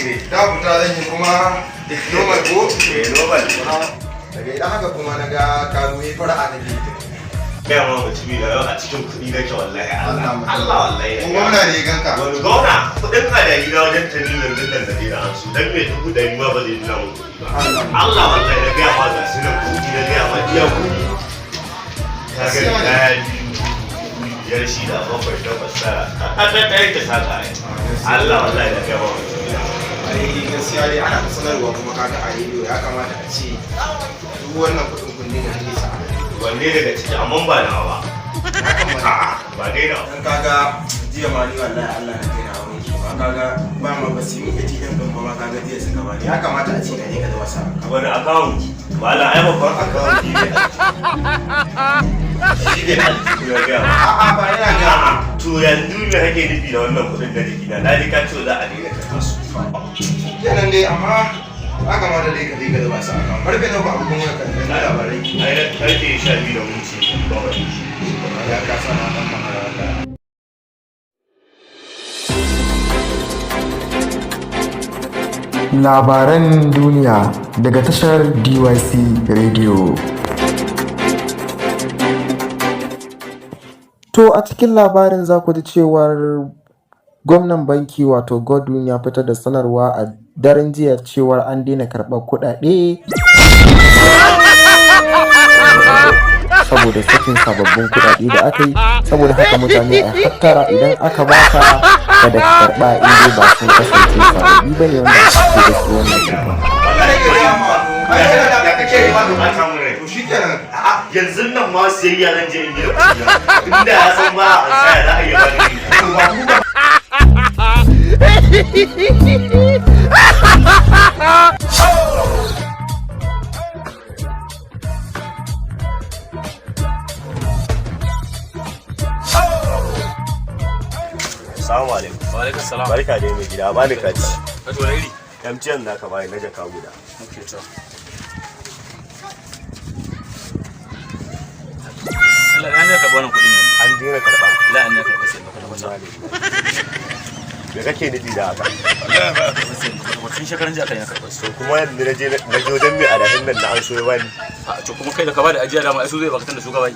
ne? Da fita zan yi kuma normal ko? Eh, normal. Daga idan haka kuma na ga ka zo yi fara'a nake. Gaya ma mutumi da yau a cikin kuɗi nake, wallahi Allah. Allah wallahi. Ko gwamna ne ya ganka? Wani gwamna? Kuɗin adari na wajen 10 million din nan da dai na ansu. Dan me 100,000 ma ba zai nuna mun kuɗi ba. Allah wallahi na gaya ma, ga su nan kuɗi na gaya ma, iya kuɗi. Ka ga ɗaya, biyu, biyar, shida, bakwai, takwas, tara. Ka ɗan ɗaya ta saka ai. Allah wallahi na gaya ma mutumi na. Ai gaskiya dai ana ta sanarwa kuma kaga a rediyo ya kamata a ce duk wannan kuɗin kun dinga rage sa. Wanne daga ciki? Amma ba nawa ba. Ya kamata. A'a, ba dai nawa. Dan kaga jiya ma ni wallahi Allah na kai na wanki ba, kaga ba ma ba su yi ATM din ba ma, kaga jiya suka bani. Ya kamata a ce ka je ka zuba sa. Wani account? Wala ai babban account ne. Shi ne aljihu ya gaya ma. A'a, ba yana ga A'a, to yanzu me kake nufi da wannan kuɗin na jikina? Na ji ka ce za a daina karɓar su. Kenan dai, amma ya kamata dai ka je ka zuba sa account. Karfe nawa ba abubuwan wani kan na labarai? Ai na karfe 12:07. Ya ka sa na dan makara wallahi. Labaran duniya daga tashar DYC Radio. To a cikin labarin za ku ji cewar gwamnan banki wato Godwin ya fitar da sanarwa a daren jiya cewar an daina karɓar kuɗaɗe saboda sakin sababbin kuɗaɗe da aka yi. Saboda haka mutane a hattara, idan aka baka kada ka karɓa in dai ba sun kasance sababbi ba ne wanda aka fito da su wannan shekara. Wallahi Nake gaya ma. Ai yana da ya kake yi ma ɓata mun rai. To shikenan. A'a, yanzu nan ma siyayya zan je in yi da kuɗi na. Inda ya san ba a tsaya za a iya bani. To ba ku ba. Assalamu alaikum. Wa alaikum salam. Barka dai mai gida, bani kati. Ka wani iri? MTN za ka bani na jaka guda. Okay, to. Allah ya ne karɓi wannan kuɗin yanzu. An daina karɓa. Allah ya ne karɓi sai ba kwata kwata. Me kake nufi da haka? Allah ba karɓi sai ba kwata kwata. Tun shekaran jiya aka yi na karɓar su. To kuma yanzu na je na je wajen mai adashin nan na an so ya bani. A to kuma kai da ka bada ajiya dama ai su zai baka tunda su ka bai.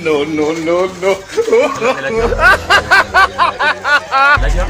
No, no, no, no. Lafiya? Lafiya?